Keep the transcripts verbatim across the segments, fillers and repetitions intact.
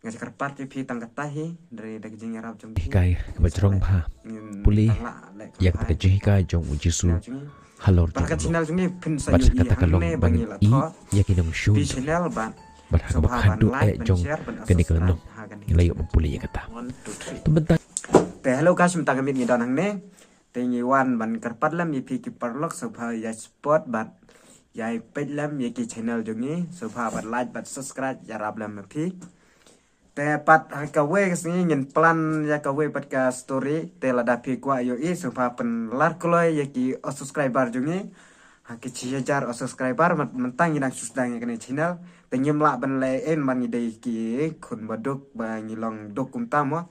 Nga sa kyrpad ïa phi tang kata hi, hynrei da ka jingïarap jong phi. Hikai kaba jrong bha. Pule ïa kata ka jinghikai jong u Jisu halor jong u. Bad sa kata ka long ban ïa ki nongshun. Bad ha kaba khatduh eh jong kane ka long ngi la ïoh ban pule ïa kata. Te mynta. Te hello guys, mynta ka miet ngi don hangne. Te ngi wan ban kyrpad lem ïa phi ki paralok, sngewbha ïa support bad ïa peit lem ïa ki channel jong ngi, sngewbha bad like bad subscribe, ïarap lem ïa phi. Te pat ha kawei ka sngi ngin plan ïa kawei pat ka story, te lada phi kwah ïohi sngewbha pynlar kloi ïa ki subscriber jong ngi. Ha ki shi hajar subscriber mynta ngi dang shu sdang ïa kane channel. Te ngim lah ban leh ei ban ngi dei ki khun baduk ba ngi long duk kumta mo.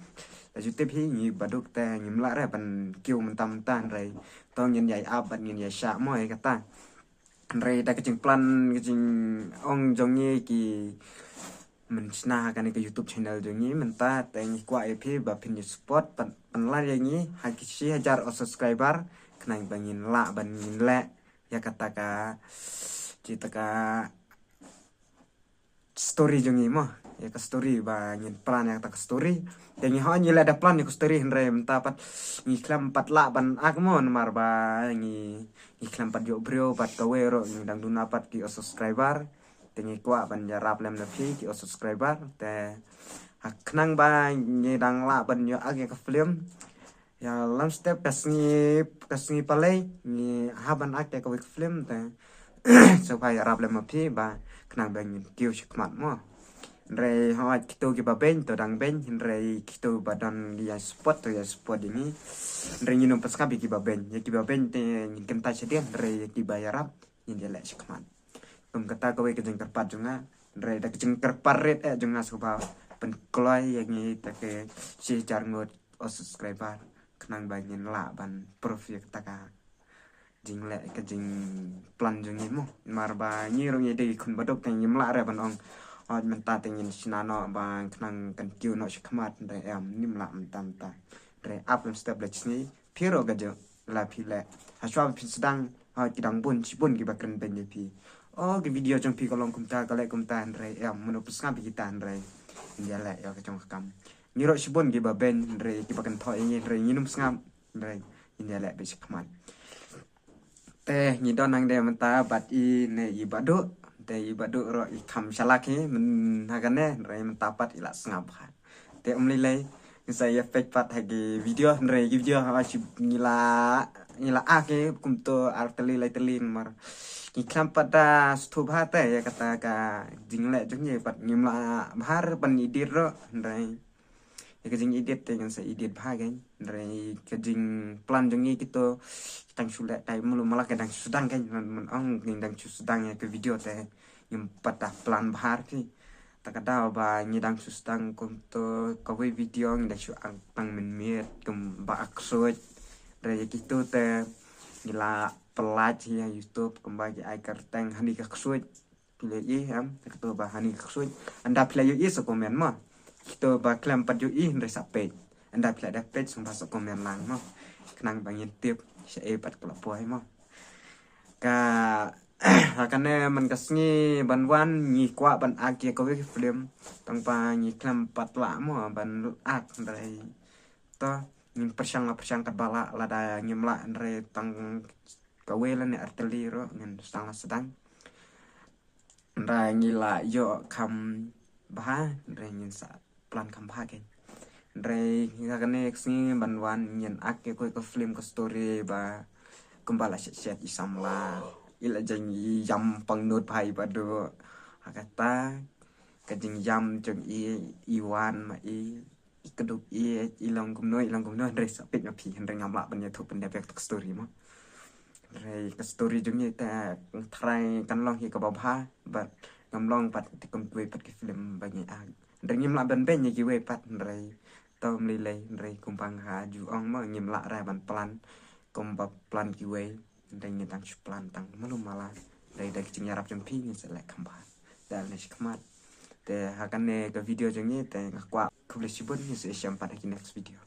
Te ju tip hi ngi baduk te ngim lah re ban kiew mynta mynta hynrei to ngin ïai ap bad ngin ïai shah mo ïa kata. Hynrei da ka jingplan ka jingong jong ngi ki mynshna ha kane ka YouTube channel jong ngi mynta te ngi kwah ïa phi ba phin ïa support pynlar ïa ngi ha ki shi hajar subscriber khnang ba ngin lah ban ngin leh ïa kata ka, ïa kata ka story jong ngi mo. Ïa ka story ba ngin plan ïa kata ka story. Te ngi hooid ngi la da plan ïa ka story hynrei mynta pat ngi khlem pat lah ban ak mo namar ba ngi ngi khlem pat ïoh briew bad kawei ruh ngi dang duna pat ki subscriber. Te ngi kwah ban ïarap lem na phi ki subscriber te ha khnang ba ngi dang lah ban ïoh ak ïa ka film. Ïa lam step ka sngi ka sngi palei ngi hap ban ak ïa kawei ka film te. Sngewbha ïarap lem ma phi ba khnang ba ngin kiew shakhmat mo. Hynrei hooid kito kiba beiñ to dang beiñ hynrei kito ba don ki ïa support to ïa support ïa ngi. Hynrei ngin ym pynsngap ïa kiba beiñ, ïa kiba beiñ te ngin kyntait shadien hynrei ïa kiba ïarap ngin ïa leh shakhmat. Kum kata kawei ka jingkyrpad jong nga hynrei da ka jingkyrpad rit eh jong nga sngewbha pynkloi ïa ngi ta ki shi hajar ngut subscriber khnang ba ngin lah ban proof ïa kata ka jingleh ka jingplan jong ngi mo. Namar ba ngi ruh ngi dei khun baduk te ngim lah re ban ong hooid mynta te ngin shna noh ba khnang kan kiew noh shakhmat hynrei em ngim lah mynta mynta. Hynrei ap lem step la shisngi phi ruh ka jong la phi leh. Hashwa ba phi sdang hooid ki dang bun shibun kiba kren beiñ ïa phi. O ki video jong phi ka long kumta ka leh kumta hynrei em mano pynsngap ïa kita hynrei ngin ïa leh ïa ka jong ka kam. Ngi ruh shibun kiba beiñ hynrei kiba kynthoh ïa ngi hynrei ngin ym sngap hynrei ngin ïa leh beit shakhmat. Te ngi don hangne mynta bad i ne i Bah Duh. Te i Bah Duh ruh i kham shalak hi myn ha kane hynrei mynta pat i la sngap ha. Te ym lei lei ngi sa ïa peit pat ha ki video hynrei ki video ha shi ngi la ngi la ak hi kumto ar tylli lai tylli namar ngi khlem pat da sngewthuh bha te ïa kata ka jingleh jong ngi pat ngim lah bha ban edit ruh hynrei. Ïa ka jingedit te ngin sa edit bha kein. Hynrei ka jingplan jong ngi kito ki tang shu leh tai mulu mala ka dang shu sdang kein. Man ong ngi dang shu sdang ïa ka video te ngim pat da plan bha ki. Ta ka daw ba ngi dang shu sdang kumto kawei video ngi dang shu ang tang mynmiet kum ba ak ksuid. Hynrei ïa kito te ngi la pynlait ïa YouTube kumba ki ai kyrteng hani ka ksuid. Phi la ïohi em, kito ba hani ka ksuid. Ynda phi la ïohi sa comment mo. Kito ba khlem pat ïohi hynrei sa peit. Ynda phi la da peit sngewbha sa comment lang mo. Khnang ba ngin tip shaei pat ka la poi mo. Ka ha kane man ka sngi ban wan ngi kwah ban ak ïa kawei ka film. Tang ba ngi khlem pat lah mo ban ak hynrei. To ngin pyrshang la pyrshang katba lah lada ngim lah hynrei tang kawei lane artylli ruh ngin sdang la sdang. Hynrei ngi la ïoh kham bha hynrei ngin sa plan kham bha kein. Hynrei ha kane ka sngi ban wan ngin ak ïa kawei ka film ka story ba kumba la shet shet i samla i la jeng i ïam pangnud bha i Bah Duh. Ha kata ka jingïam jong i i wan ma i i kdup i i long kumno i long kumno hynrei sa peit ma phi hynrei ngam lah ban ïathuh pyndep ïa ka story mo. Hynrei ka story jong ngi te tharai kan long hi kaba bha bad ngam long pat te kum kiwei pat ki film ba ngi ak hynrei ngim lah ban beiñ ïa kiwei pat hynrei to ym lei lei hynrei kumba nga ju ong mo ngim lah re ban plan kumba plan kiwei. Hynrei ngi dang shu plan tang malu mala. Hynrei da ki jingïarap jong phi ngi sa leh kham bha. Da leh shi khmat. Te ha kane ka video jong ngi te nga kwah khublei shibun ngi sa ïashem pat ha ki next video.